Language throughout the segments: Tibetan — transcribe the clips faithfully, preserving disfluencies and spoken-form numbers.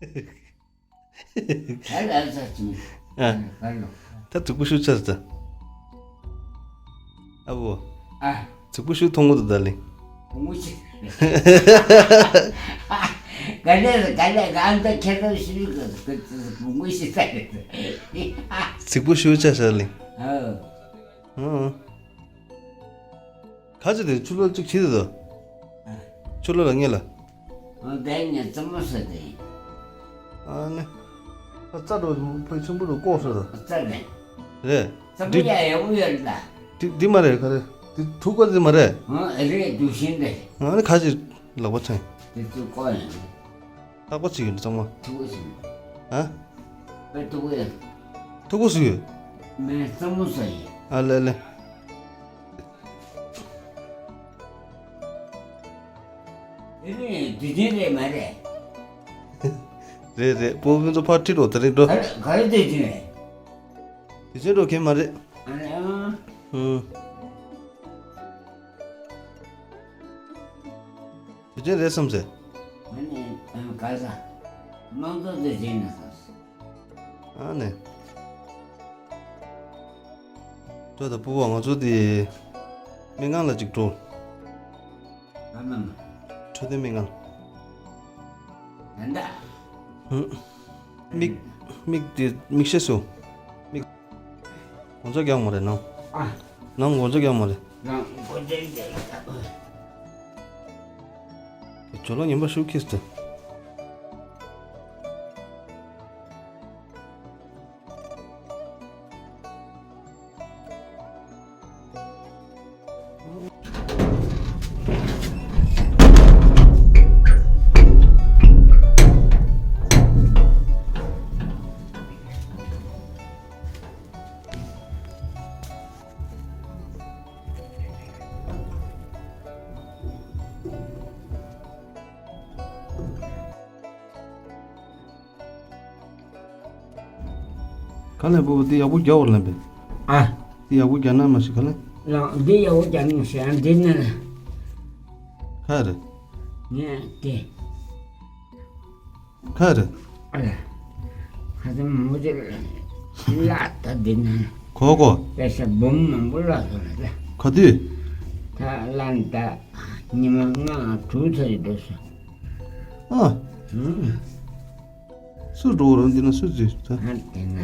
ད་ལ་ས་ཅིང་། ཨ། ག་ལོ། ད་དུག་པོ་ཤུ་ཆ་ས། ཨ་བོ། ཨ། དུག་པོ་ཤུ་མཐོང་གོ་འདུག་ད་ལིང་། བུ་མོ་ཞིག་ག་ལེ་ག་ལེ་ག་ཨ་མདའ་ཁྱེད་ཚོ་ཤུ་ག་བུ་མོ་ཞིག་ས་རེད། དུག་པོ་ཤུ་ཆ་ས་ལིང་། ཨ། ཨ། ག་ཚོད་དེ་ཆུ་ལོག་གཅིག་བྱེད་དེ་དོ། ཨ། ཆུ་ལོག་ལ་ངེས་ལ། ཨ། དེ་ངས་རྩེད་མོ་ཟེར་དེ་ཡིན། ཨ་ནི། ཨ། རྩ་འགྲོ་ཕོ་ཆེན་པོ་རུ་ལྐོག་ཟེར་དོ། རྩ་རེད། རེད། རྩེད་མོ་འདི་ཡ་ཡག་པོ་ཡོད་ལ། འདི་འདི་མ་རེད་ག་རེ། འདི་ཐུག་པ་འདི་མ་རེད། ཨ། རེད་འདུག་ཤིང་རེད། ཨ་ནི་ག་ཚོད་ལག་པ་འཆང་། དེ་ཚོ་ལྐོག་ཡིན། ལྷག་པ་ཅིག་ཡོད་ནི་གཙང་མ། ཐུག་པ་ཞིག་ཨ། པའི་ཐུག་པ་ཡོད། ཐུག་པ་ཟིག་ཡོད། མེད་གཙང་མོ་ཟ་ཡིན། ཨ་ལེ་ལེ། དེ་ནི་དུས་ཆེན་རེད་མ་རེད། རེད་རེད། སྤོ་བོ་ཚོ་ཕར་ཁྲིད་འགྲོ་དེ་རིང་འགྲོ། ག་རེ་ག་རེ་དུས་ཆེན་རེད། དུས་ཆེན་འགྲོ་མཁན་མ་རེད། ཨ་ལེ་ཨ། ཧུམ། དེ་ཅན་རེད་བསམ་ཟེར། ཨ་ནི་ཨ་ག་ས། དམངས་གཙོ་དེ་བྱས་ན་ས། ཨ་ནི། ཁྱོད་དང་སྤོ་བོ་ང་ཚོ་དེ་སྨན་ཁང་ལ་ཅིག་འགྲོ། ཨ་མ་མ། འཕྲོད་བསྟེན་སྨན་ཁང་། ད་ད། ཧུམ། མིག་མིག་དེ་མིག་ཤེས་སུ། མིག་གོང་ཚད་རྒྱག་མ་རེད་ནང་། ཨ། ནང་གོང་ཚད་རྒྱག་མ་རེད། ནང་གོང་ཚད་རྒྱག་ཡ། ཇོ་ལོ་ངན་པ་ཤུགས་ཁྱེར་ཏེ། ག་ལེན་པོ་འདི་ཡག་པོ་རྒྱག་འོར་ལེན་པས། ཨ། འདི་ཡག་པོ་རྒྱག་ན་མ་ཤི་ག་ལེན། ལགས་འདི་ཡག་པོ་རྒྱག་ན་མ་ཤི་ཨ་འདི་ནི། ཁ་རེད། ངས་དེ། ཁ་རེད། ཨ་ལ། ཁ་ཚ་མང་པོ་ཅིག་བརླག་ད་འདི་ནི། གོ་གོ། པེ་ས་འབུམ་མང་པོ་བརླག་སོང་ལ་ད། ག་དུས། ད་བརླག་ད། ཉི་མ་ལྔ་དྲུག་ཚར་ཡི་འགྲོ་སོང་། ཨ། ཧུམ། སུ་འགྲོ་རུང་འདི་ན་སུ་འཛུལ་ད། ཨ་དེ་ན།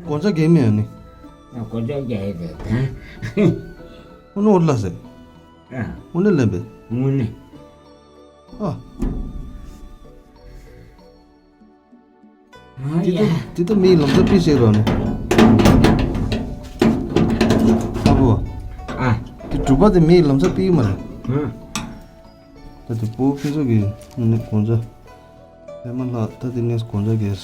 གོ་ཆ་གེ་མེད་ནི། ཨ་གོ་ཆ་གེ་ཡི་དེ་ད། ཨུ་ནུ་ཨུ་ལ་སེ། ཨ། ཨུ་ནུ་ལེན་པས། ཨུ་ནུ། ཨ། ཨ་དེ་ཡ། དེ་དེ་མིའི་ལམ་སང་པི་ཞིག་རོ་ནི། ཨ་བོ། ཨ། དེ་གྲུ་པ་དེ་མིའི་ལམ་སང་པི་མ་རེད། ཨ། ད་དེ་པོ་ཕི་སོ་གི་ནི་གོང་ཆ། ལས་མ་ལྷག་ད་དེ་ངས་གོང་ཆ་གེ།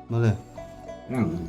མ་རེད། ཨ།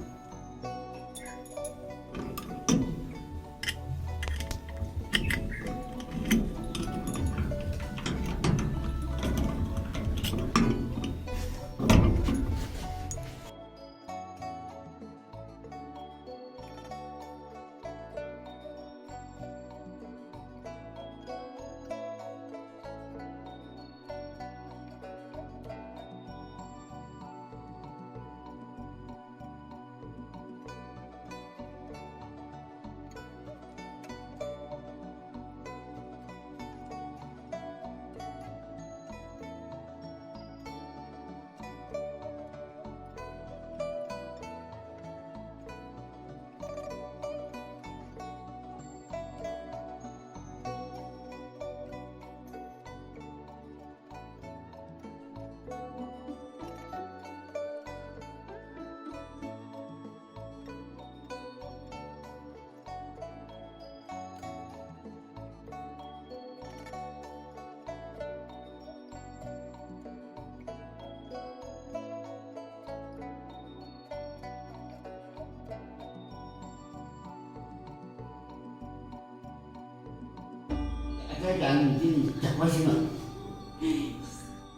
ཨ་ཅག་ཡང་འདི་ནི་ཇག་པ་ཞིག་ན།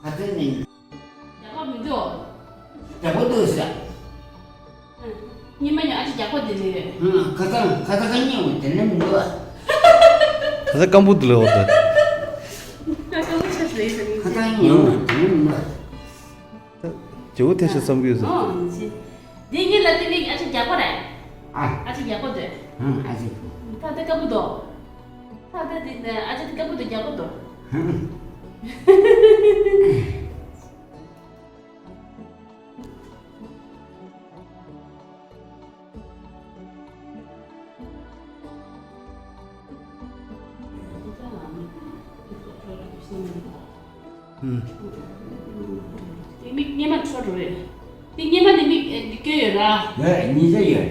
ཁ་ཚན་ནི། ཇག་པ་མི་འདུག་ཇག་པ་འདུག་ཟེར། ཉི་མ་ཉི་ཨ་ཅག་ཇག་པ་འདི་ནི་ཡོད། ཁ་ཚ་ཁ་ཚ་ཁ་ཉེ་བ་དེ་ནི་མི་འདུག་ཁ་ཚ་སྐམ་པོ་འདི་ལ་འོ་ད། ཁ་སྐམ་པོ་ཆགས་སོང་ ཡང་ན་དེ་མ། ཇོ་བོ་དེ་ཞིག་བསམ་གྱི་ཡོད་ཟེར། ཨོ་ཅི། འདི་གཉིས་ལ་དེ་མིག་ཨ་ཅག་རྒྱག་པ་རེད། ཨ། ཨ་ཅག་རྒྱག་པ་འདོད། ཨ་ཅག་ད་དེ་དཀར་པོ་འདུག་ད་དེ་དེ་ཨ་ཅག་དེ་དཀར་པོ་འདུག་རྒྱག་པ་འདུག་ཨུམ། དེ་མིག་གཉིས་མ་འཕྲོ་འགྲོ་རེད། དེ་གཉིས་མ་ནི་མིག་ཨེ་འདི་སྐྱོ་ཡོད་ར། ཡོད་གཉིས་ཆ་ཡོད།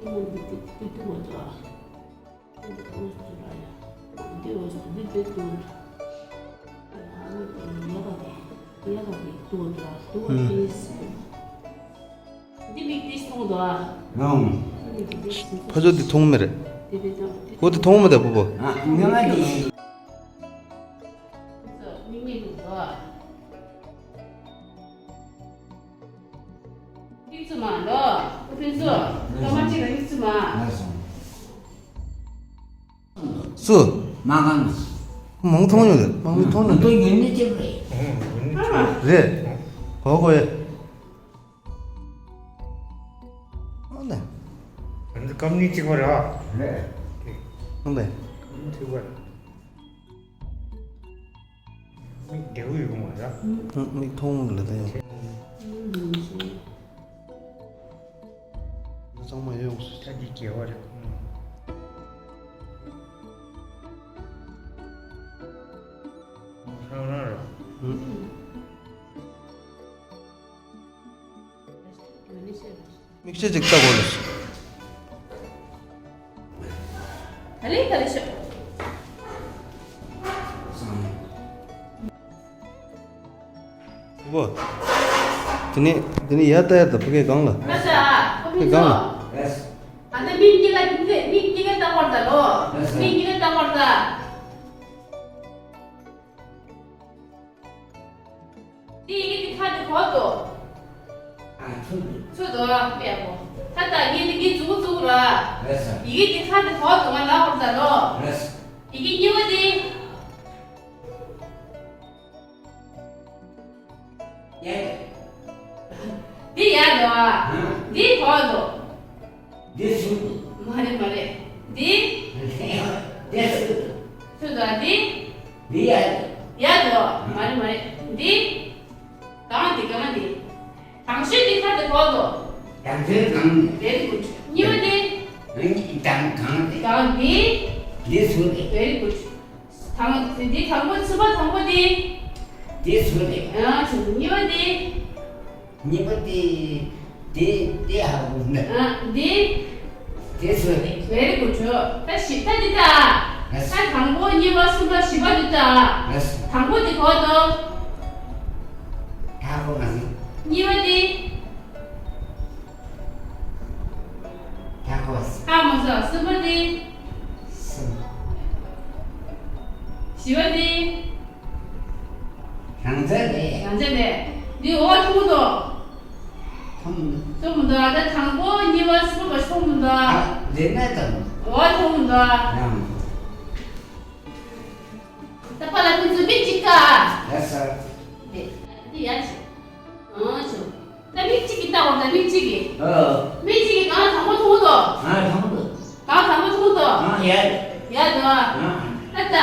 གཉིས་མ་འདི་འདི་འདི་འདུག་བ་འདུག་ཨ། འདི་འོག་ཏུ་འདི་འདི་འདུག་བ། ཨ་ནི་ཡ་ག་གི་ཡ་ག་གི་འདུག་བ་འདུག་ཨ། འདུག་བ་ཨུམ། ཨིས། འདི་མིག་ཏིས་མཐོང་འདུག་ཨ། ཨང་། ཕ་ཚོ་འདི་མཐོང་མེད་རེད། འོ་འདི་མཐོང་མེད་ད་ཕུ་བོ། ཨ་ཉི་མ་འདི། མིག་མིག་འདུག་ཨ། མིག་བཙུམ་མ་ལོ། ཕུན་ཚོགས། སྐར་མ་གཅིག་ལ་མིག་བཙུམ་མ། སུ། མ་གང་། མང་མཐོང་ཡོད་རེད། མང་མི་མཐོང་ཡོད་རེད། ཡོད་ནི་ཅིག་རེད། རེད། གོ་གོ་ཡེ། ཨ་ལེ། ཨ་ནི་སྐམ་ནི་གཅིག་པ་རེད་ཨ། རེད། ཨ་ལེ། སྐམ་ནི་གཅིག་པ་རེད། མིག་བདེ་བོ་ཡོད་མ་རེད། མིག་མཐོང་ལ་ད་ཡང་། ཚང་མ་ཡོང་སོང་། ད་འདི་དགེ་བ་རེད། ཧྲང་ཧྲང་རེད། མིག་ཤེལ་ཅིག་ལྟ་དགོས་ལ། ག་ལེ་ག་ལེ་ཤོག་བུ། དེ་ནས་དེ་ནས་ཡར་ལྟ་ཡ་ད་ཕ་གི་སྒང་ལ། ཕ་གི་སྒང་ལ། ཨ་ནི་མིག་གཉིས་ཀ་མིག་གཉིས་ཀ་ལྟ་བར་ད་ལོ། མིག་གཉིས་ཀ་ལྟ་བར་ད། དེ་ཡི་གེ་དེ་ཁ་དེ་གོ་དོ། ཨ་ཚུ་དེ། ཚུ་དོ་ར་པེ་ཡ་གོ། ད་ད་ངས་དེ་ངས་ཙུ་གུ་ཙུ་གུ་ར། ཡི་གེ་དེ་ཁ་དེ་གོ་དོ་ང་ལ་བར་ད་ལོ། ཡི་གེ་གཉིས་པ་དེ། ཡ། འདི་ཡ་དོ། འདི་གོ་དོ། འདི་ཚུ་དོ། མ་རེད་མ་རེད། འདི། འདི་ཚུ་དོ། ཚུ་དོ་འདི། འདི་ཡ་དོ། ཡ་དོ། མ་རེད་མ་རེད། འདི། གང་འདི་གང་འདི། དང་ཤོས་འདི་ཁ་དེ་གོ་དོ། དང་ཤོས་གང་འདི། Very good། གཉིས་པ་འདི། དང་གང་འདི། གང་འདི། འདི་ཚུ་དོ། Very good། དང་། འདི་དང་པོ་ཚུ་པ་དང་པོ་འདི། འདི་ཚུ་རེད། ཨ་ཚུ་གཉིས་པ་འདི། གཉིས་པ་འདི། འདི་འདི་ཧ་གོ་ན། ཨ་འདི། འདི་ཚུ་རེད། Very good། ད་བཞི་ད་འདི་ད། ད་དང་པོ་གཉིས་པ་གསུམ་པ་བཞི་པ་འདི་ད། དང་པོ་འདི་གོ་དོ། ཧ་གོ་མ་སོང་། གཉིས་པ་འདི། ཡག་པོ། ཧ་མ་སོ་གསུམ་པ་འདི། གསུམ། བཞི་པ་འདི། རང་བཙན་རེད། རང་བཙན་རེད། འདི་འོ་མཐོང་དོ། མཐོང་མི་འདུག་མཐོང་མི་འདུག་ད་དང་པོ་གཉིས་པ་གསུམ་པ་མཐོང་མི་འདུག་ཨ་རེད་ན་དང་། འོ་མཐོང་མི་འདུག་ཡང་། ད་པ་ལ་ཁོ་ཚོ་མིག་གཅིག་ལྟ། ཡ་ས། འདི་འདི་ཡ་ཆེ། ཨང་ཆོ། ད་མིག་གཅིག་གིས་ལྟ་བར་ད་མིག་གཅིག་གིས། ཨ། མིག་གཅིག་གིས་གང་དང་པོ་མཐོང་དོ། ཨ་དང་པོ། གང་དང་པོ་མཐོང་དོ། ཨ་ཡ། ཡ་དོ། ཨ། ད་ལྟ།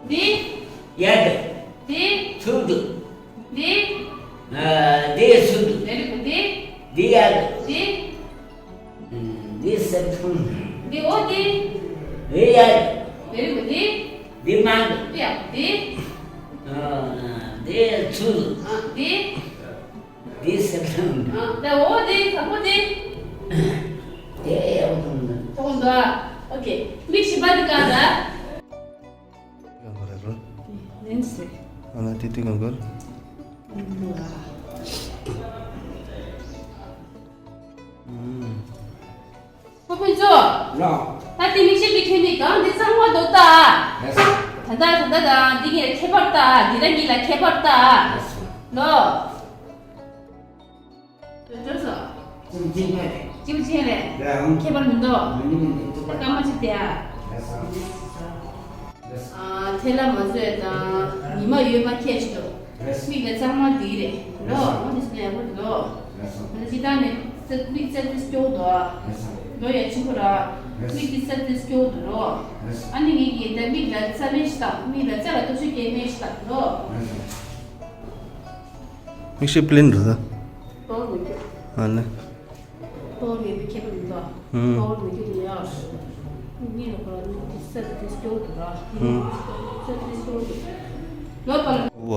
འདི། ཡ་དོ། འདི། ཚུར་དོ། འདི། ཨ་འདི་ཚུར་དོ། འདི་འདི། འདི་ཡ་དོ། འདི། འདི་སེམས་ཐུང་། འདི་འོ་འདི། འདི་ཡ། འདི་རིག་འདི། འདི་མ། འདི་ཡ་འདི། ཨ་འདི་ཚུར། ཨ་འདི། འདི་སེམས་ཐུང་། ཨ་འདི་འོ་འདི་དང་པོ་འདི། འདི་ཡ་འོ་ཐུང་། ཐུང་འདུག་ཨོ་ཁེ། མིག་བཞི་པ་འདི་གང་འདྲ། གང་ག་རེ་རོ། ལེན་སི། ཨ་ན་ཏི་ཏི་གང་ག་རེ། ཨུམ། ཁོ་ཕུན་ཚོགས། ལགས། ད་དེ་མིག་ཤེལ་གྱི་ཁྱོན་ནས་གང་འདི་གཙང་མ་འདུག་ད། ལགས་སོ། ད་ད་ད་ད་ད་འདི་གཉིས་ལ་ཁྱད་པར་ད། འདི་ར་གཉིས་ལ་ཁྱད་པར་ད། ལགས་སོ། ལོ། དོན་འགྲུབ་སོང་། གཅིག་པ་གཅིག་རེད། གཅིག་པ་གཅིག་རེད། ལགས་འོང་། ཁྱད་པར་མི་འདུག་མི་འདུག་མི་འདུག་ད་སྐར་མ་གཅིག་དེ་ཨ། ལགས་སོ། ཨ་ཐལ་ལ་མ་བཟོས་དང་ཉི་མ་ཡོད་མ་ཁྱད་ཆོས་དོ། མིག་ལ་གཙང་མ་འདི་རེད་ལོ། འོ་འདི་སུ་ཡག་པོ་འདུག་ལོ། ང་ཚོ་སྤྱི་བཏང་ནས་རྩ་མིག་རྩ་ཏིས་སྐྱོ་དོ། ལོ་ཡ་ཆེན་པོ་ར། མིག་ཏིས་རྩ་ཏིས་སྐྱོ་དོ་ལོ། ཨ་ནི་ངེད་ཀྱིས་ད་མིག་ལ་རྩ་མེད་ཞིག་བཏང་མིག་ལ་རྩ་ལ་སྟོབས་ཤུགས་སྐྱེ་མེད་ཞིག་བཏང་ལོ། མིག་ཤེལ་པླེན་རེད་ད། པའོ་ཝར་མི་འགྱུར། ཨ་ནི། པའོ་ཝར་ཡོད་པའི་ཁྱད་པར་མི་འདུག་ཨུམ། པའོ་ཝར་མི་འགྱུར་ཡ། གཉིས་ལ་ཁོ་ར་ནི་ཏིས་ས་ཏིས་སྐྱོ་དུ་ར། ཨུམ། ས་ཏིས་སྐྱོ་དུ། ལོ་པ་ལ། ཝ།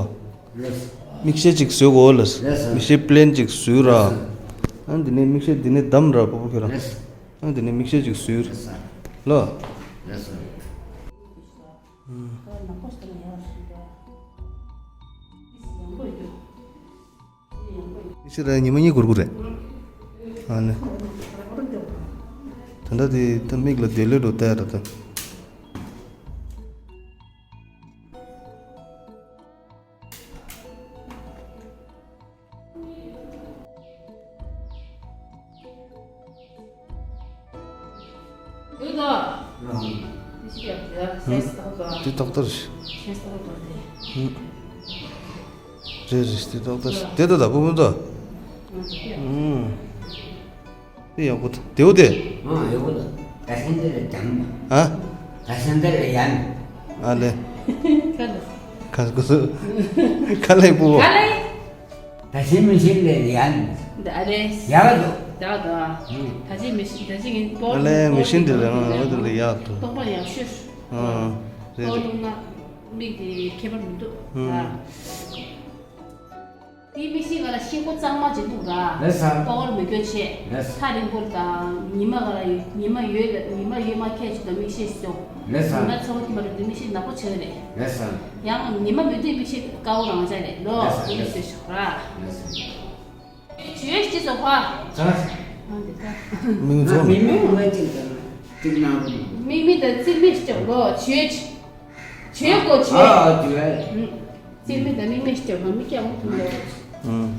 མིག་ཤེལ་ཅིག་བཟོས་གོ་ལ། ལགས་སོ། མིག་ཤེལ་པླེན་ཅིག་བཟོས་ར། ལགས་སོ། ཨ་འདི་ནས་མིག་ཤེལ་འདི་ནས་བསྡམས་ར་པོ་པོ་ཁྱོད་ར། ལགས་སོ། ཨ་འདི་ནས་མིག་ཤེལ་ཅིག་བཟོས། ལགས་སོ། ལོ། ལགས་སོ། ཕྱི་ར་ཉི་མ་གཉིས་འགོར་གི་རེད། ཨ་ནི། ད་ལྟ་དེ་ད་མིག་ལ་བདེ་ལོས་འགྲོ་བལྟ་ཡ་ད་ད། ཡོད་དོ། དེ་ཏག་ཏག་རེད། རེད་རེད་དེ་ཏག་ཏག་རེད། དེ་ད་ད་བུ་བུ་ད། དེ་ཡག་པོ་ད་དེ་བོ་དེ། ཨ་ཡག་པོ་ད། ད་སེང་འདི་ལ་འཇམ། ཨ། ད་སེང་འདི་ལ་ཡན། ཨ་ལེ། ཁ་ལ། ཁ་སྐུ་སུ། ཁ་ལེ་བུ་བུ། ཁ་ལེ། ད་ཤེས་མི་ཤེས་ལས་ཡ། ད་རེད། ཡག་འདུག་ད་ད། ད་ཨུ། ད་ཅི་མི་ཤེས་ད་ཅི་ངས་པོ། ཨ་ལས་མི་ཤེས་འདི་རེད། ཨང་འོ་དེ་ལས་ཡག་འདུག་རྟོག་པ་ཡག་ཤོས། ཨང་། པོ་རེད་རེད། བླུགས་ན་མིག་དེ་ཁྱད་པར་མི་འདུག་ཨུ། ད། དེའི་མིག་ཤེལ་ག་ལ་ཤེལ་སྒོ་གཙང་མ་ཅིག་འདུག་ར། ལགས་སོ། པོ་ཝར་མི་འགྱུར་ཆེ། ལགས་སོ། ཐག་རིང་པོ་དང་ཉི་མ་ག་ལ་ཡོད་ཉི་མ་ཡོད་ལ་ཉི་མ་ཡོད་མ་ཁྱད་ཆོས་དང་མིག་ཤེལ་སོ། ལགས་སོ། ཉི་མ་ཚ་བོ་ཐིམ་པ་རེད་དེ་མིག་ཤེལ་ནག་པོ་ཆགས་རེད། ལགས་སོ། ཡང་ཉི་མ་མི་ལྡན་མིག་ཤེལ་དཀར་བོ་རང་ཆགས་རེད་ལོ། ལགས་སོ། དེ་ལས་ལགས་སོ། བཟོས་ཤོག་ར། ལགས་སོ། བྱོས་ཤིག་ཅེས་སོ་ཧ། ཙང་། ཨ་འདི་ལྟ། མིག་ཚོ། མིག་མིག་ངོས་ཅིག་དང་ཅིག་ནང་དུ། མིག་མིག་དང་རྩིག་མིག་ཅིག་ལོ་བྱོས། བྱོས་གོ་བྱོས། ཨ་ཨ་བྱོས། ཨུ། རྩིག་མིག་དང་མིག་མིག་ཅིག་ལོ་མིག་ཀྱང་འོང་ཐུབ་ལོ། ཨུ།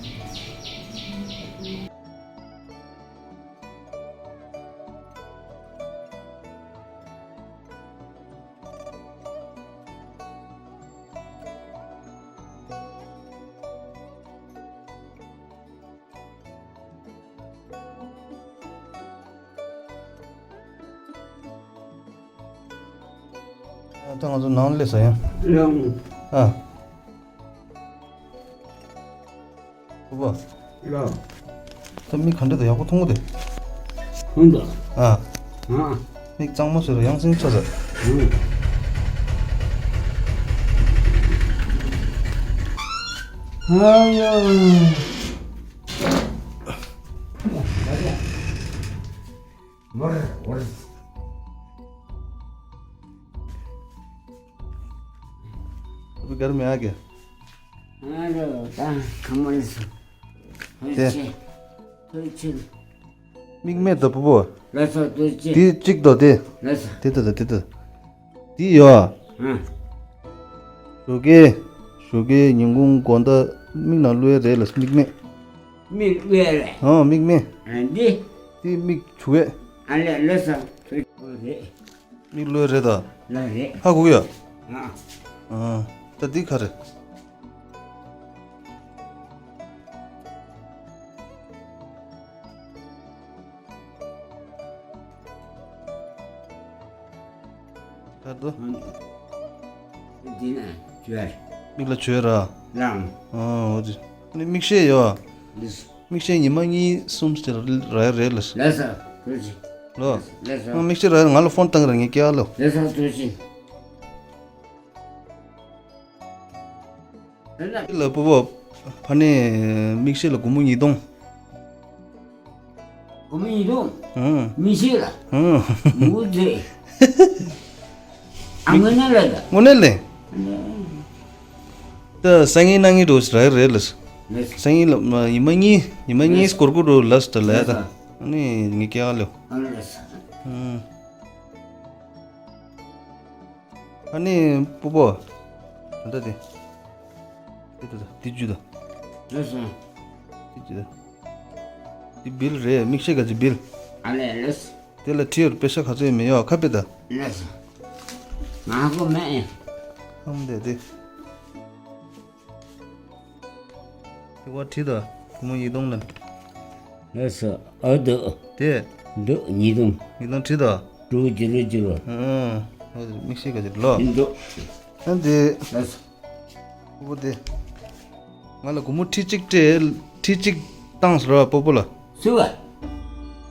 ད་ང་ཚོ་ནང་སླེབས་ས་ཡིན། ལགས། ཨ། ཨོ་པ། ལགས། ད་མིག་ག་འདྲ་འདུག་ཡག་པོ་མཐོང་གི་འདུག་མཐོང་འདུག་ཨ། ཨ། མིག་གཙང་མ་བཟོས་ར་ཡང་སེ་ཆགས་ས། ཨུ། ཨ་ཡ། ཨ་རོ་ད་གང་མ་ལས་སོ། ཐོས་ཆེ། ཐོས་ཆེ། མིག་མེད་དོ་བུ་བུ། ལགས་སོ་ཐོས་ཆེ། དེ་གཅིག་དོ་དེ། ལགས་སོ། དེ་དོ་དེ་དོ། དེ་ཡོ། ཨ། ཞོགས་ཀས། ཞོགས་ཀས་ཉིན་གུང་དགོང་དག་མིག་ནང་བླུགས་ཡས་རེད་ལ་མིག་མེད། མིག་བླུགས་ཡས་རེད། ཨ་མིག་མེད། ཨ་འདི། དེ་མིག་བྱུག་ཡས། ཨ་ལས་ལགས་སོ་ཐོས་ཆེ་རེད། མིག་བླུགས་རེད་ད། ལགས་རེད། ཧ་གོ་གི་ཡོད། ཨ། ཨ། ད་འདི་ག་རེད། ག་རེ་འདུག་འདི་ན་བྱོས། མིག་ལ་བྱོས་ར། ལགས། ཨ་འོ་དེ། ནི་མིག་ཤེལ་ཡོད། ལགས། མིག་ཤེལ་ཉི་མ་གཉིས་གསུམ་ཅིག་རག་རེད་ལགས། ལགས་སོ། ཐུགས་རྗེ་ཆེ། ལོ། ལགས་སོ། ཨ་མིག་ཤེལ་རག་ང་ལ་ཕོན་བཏང་ར་ངས་སྐྱེལ་ལོ། ལགས་སོ་ཐུགས་རྗེ་ཆེ། ལ་པོ་པོ། ཕ་ནི་མིག་ཤེལ་ལ་སྒོར་མོ་ཉིས་སྟོང་། སྒོར་མོ་ཉིས་སྟོང་། ཨང་། མིག་ཤེལ་ལ། ཨང་། མུ་ཛེ། ཨ་དངོས་གནས་ལ་ད། དངོས་གནས་ལ། ད་སང་ཉིན་གནངས་ཉིན་འགྲོ་རག་རེད་ལ། ལགས། སང་ཉིན་ལ་ཉི་མ་གཉིས་ཉི་མ་གཉིས་སྐོར་སྐོར་འགྲོ་ལ་ད་ལ་ད། ལགས། ཨ་ནི་ངས་སྐྱེལ་ལོ། ཨང་། ཨ་ནི་པོ་པོ། ད་ལྟ་དེ། དེ་ད་ལྟ་དེ་རྒྱུ་ད། ལགས་སོ། དེ་རྒྱུ་ད། དེ་བིལ་རེད། མིག་ཤེལ་ག་ཚོད་བིལ། ཨ་ལས་ལགས། དེ་ལ་ཁྲིའུར་པེ་ཤ་ག་ཚོད་ཡོད་མེད་ཡོད་ཁ་པེ་ད། ལགས་སོ། ང་གོ་མེད། ཨང་དེ་དེ། དེ་བ་ཁྲི་དང་སྒོར་མོ་ཉིས་སྟོང་ལ། ལགས་སོ། ཨ་འདུག་དེ། འདུག་ཉིས་སྟོང་། ཉིས་སྟོང་ཁྲི་དང་། དྲུག་ཅི་རུ་ཅི་རུ། ཨང་། དམིགས་བཤད་ག་ཅི་ལོ། འདུག་ཨ་འདི། ལགས་སོ། སྤོ་བོ་དེ། ང་ལ་སྒོར་མོ་ཁྲི་གཅིག་སྤྲད། ཁྲི་གཅིག་བཏང་ཟེར་བ་སྤོ་བོ་ལ། སུ་བ།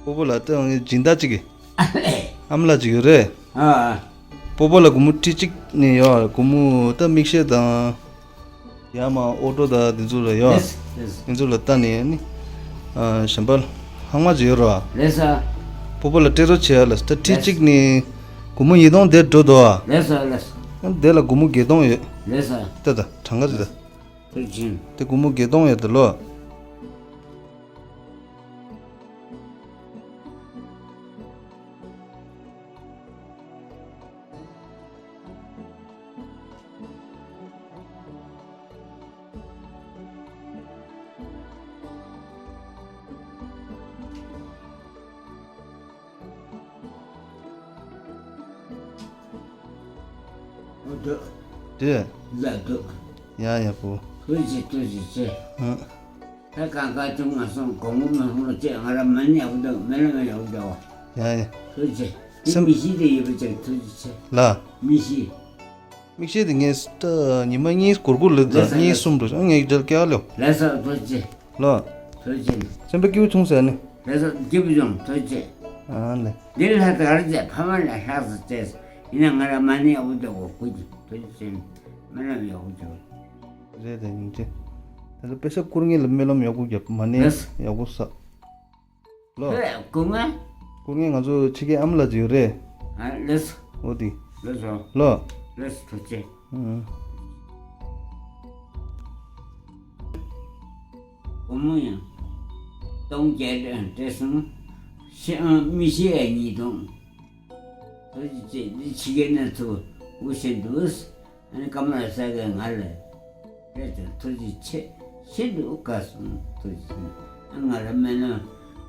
སྤོ་བོ་ལ་ད་ང་སྦྱིན་བདག་གཅིག་གིས། ཨ་མ་ལགས་གཅིག་ཡོད་རེད། ཨ་ཨ། སྤོ་བོ་ལ་སྒོར་མོ་ཁྲི་གཅིག་ནས་ཡོད། སྒོར་མོ་ད་དམིགས་བཤད་དང་། ཡར་མར་ཨོ་ཊོ་དང་དེ་ཚོ་ལ་ཡོད། ལགས་སོ་ལགས་སོ། དེ་ཚོ་ལ་ལྟ་ནས་ནི། ཨ་གཞན་པ་ལྷག་མ་ཅིག་ཡོད་རེད་བ། ལགས་སོ། སྤོ་བོ་ལ་སྤྲད་རོགས་བྱེད་ཨ་ལགས་སོ། ད་ཁྲི་གཅིག་ནས་སྒོར་མོ་ཉིས་སྟོང་དེ་འགྲོ་འདུག་ཨ། ལགས་སོ་ལགས་སོ། དེ་ལ་སྒོར་མོ་བརྒྱད་སྟོང་ཡོད། ལགས་སོ། ལྟ་ད་གྲངས་ཀ་ཅིག་ད། ཐུགས་རྗེ་ཆེ། དེ་སྒོར་མོ་བརྒྱད་སྟོང་ཡོད་དེ་ལོ། འོ་འདུག་དེ། ལ་འདུག་ཡ་ཡ་པོ། ཐུགས་རྗེ་ཆེ་ཐུགས་རྗེ་ཆེ། ཨ། ད་གང་ག་ཅུང་ང་སོང་གོང་གོ་མ་སོང་ལ་ཅེ་ང་ར་མ་ནི་ཡག་པོ་འདུག་མེ་ལ་མེ་ཡག་པོ་འདུག་ཡ་ཡ། ཐུགས་རྗེ་ཆེ། དེ་སེམས། མི་ཤི་དེ་ཡོད་པ་ཅིག་ཐུགས་རྗེ་ཆེ། ལ། མི་ཤི། མིག་ཤེལ་དེ་ངས་ད་ཉི་མ་གཉིས་གུར་གུར་ལ་ད་ལགས་སོ། གཉིས་གསུམ་རུ་ངས་འབྲེལ་སྐྱེལ་ལོ། ལགས་སོ་ཐུགས་རྗེ་ཆེ། ལོ། ཐུགས་རྗེ་ཆེ། སེམས་པ་སྐྱིད་པོ་བྱུང་ཟེར་ནི། ལགས་སོ་སྐྱིད་པོ་བྱུང་ཐུགས་རྗེ་ཆེ། ཨ་ལེ། འདི་ལྷ་ད་གར་བྱས་ཕ་མ་ལ་ལྷག་ཙམ་བྱས། ཡིན་ན་ང་ར་མ་ནི་ཡག་པོ་འདུག་གོ་སྐུ་མཁྱེན་ཐུགས་རྗེ་ཆེ། མ་ནི་ཡག་པོ་འདུག་རེད་དེ་སྙིང་རྗེ། ད་ལྟ་དཔེ་ཆ་བསྐུར་མཁན་ལ་སྨོན་ལམ་ཡག་པོ་བརྒྱབ་མ་ནི་ལགས་སོ། ཡག་པོ་བསགས། ལོ། ཧེ་སྐུ་ངལ། སྐུ་ངལ་ང་ཚོ་ཕྱི་རྒྱལ་ཨ་མ་ལགས་ཅིག་ཡོད་རེད། ཨ་ལགས་སོ། འོ་དེ། ལགས་སོ། ལོ། ལགས་སོ་ཐུགས་རྗེ་ཆེ། ཨང་། སྒོར་མོ་ཡང་སྟོང་བརྒྱད་སྤྲད་སོང་། ཤི་ཨང་མི་ཤི་ཡ་ཉིས་སྟོང་། ཐུགས་རྗེ་ཆེ། འདི་ཕྱི་རྒྱལ་ན་ཚུར་དབུ་ཤེས་འདུག་ཨ་ནི་ཀ་མ་ལ་ས་གའི་ང་ལ་སྤྲད་དང་ཐུགས་རྗེ་ཆེ། ཤིན་ཏུ་དགའ་སོང་ཐུགས་རྗེ་ཆེ། ཨ་ང་ལ་སྨོན་ལམ་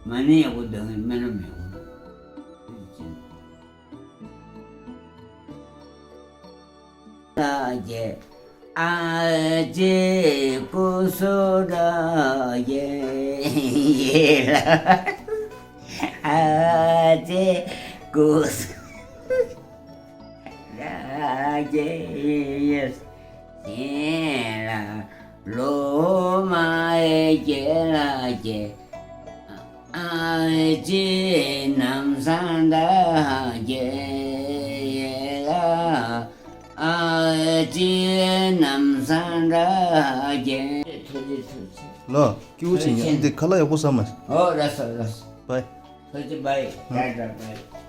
མ་ཎི་ཡག་པོ་འདོན་སྨོན་ལམ་ཡག་པོ་ཐུགས་རྗེ་ཆེ། ལ་རྒྱལ། ཨ་ཙི་ཀུ་སུ་ར་རྒྱལ་ལ། ཨ་ཙི་ཀུ་སུ་ར་རྒྱལ་ལ། ལོ་མ་རྒྱལ་ལ་རྒྱལ། ཨ་ཙི་ནམ་སང་ད་རྒྱལ་ལ། ཨ་ཙི་ནམ་སང་ར་རྒྱལ། ཐུགས་རྗེ་ཆེ། ཐུགས་རྗེ་ཆེ། ལོ། སྐྱིད་པོ་བྱེད་ཉོ། ཐུགས་རྗེ་ཆེ། འདི་ཁ་ལག་ཡག་པོ་ཟ་མ། ཨོ་ལགས་སོ་ལགས་སོ། བའི། ཐུགས་རྗེ་ཆེ་བའི། ཨ། ད་ད་བའི།